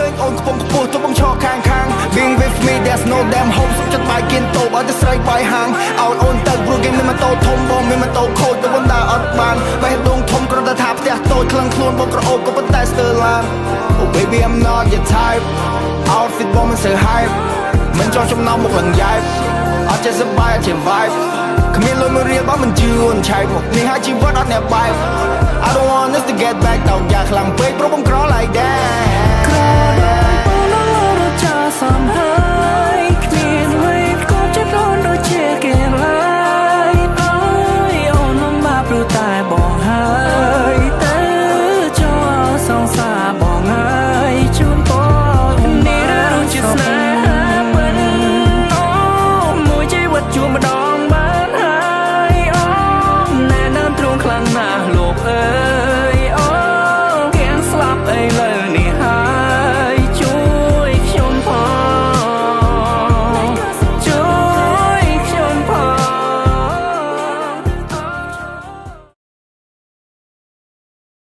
ឃើញអូនខ្ពង់ខ្ពស់ទោះបងឈរខាងខាង Being with me, there's no damn hope. សុខចិត្តបាយគៀនតូបឲ្យតែស្រីបាយហាងឲ្យអូនទៅព្រោះគេមានម៉ូតូធំបងមានម៉ូតូខូចទៅបងដើរអត់បានបេះដូងធំគ្រាន់តែថាផ្ទះតូចក្លឹងខ្លួនបងក្រអូបក៏ប៉ុន្តែស្ទើរឡាន Oh baby, I'm not your type. Outfit បងមិនសូវ hype មិនចង់ចំណោមមុខឡើងយ៉ែបអត់ចេះសប្បាយអត់ចេះ vibe គ្មានលុយមួយរៀលបងមិនជឿអូនឆែកមកនេះហើយជីវិតអត់អ្នកបែប I don't want us to get back តោកយ៉ាខ្លាំងពេកព្រោះបងក្រ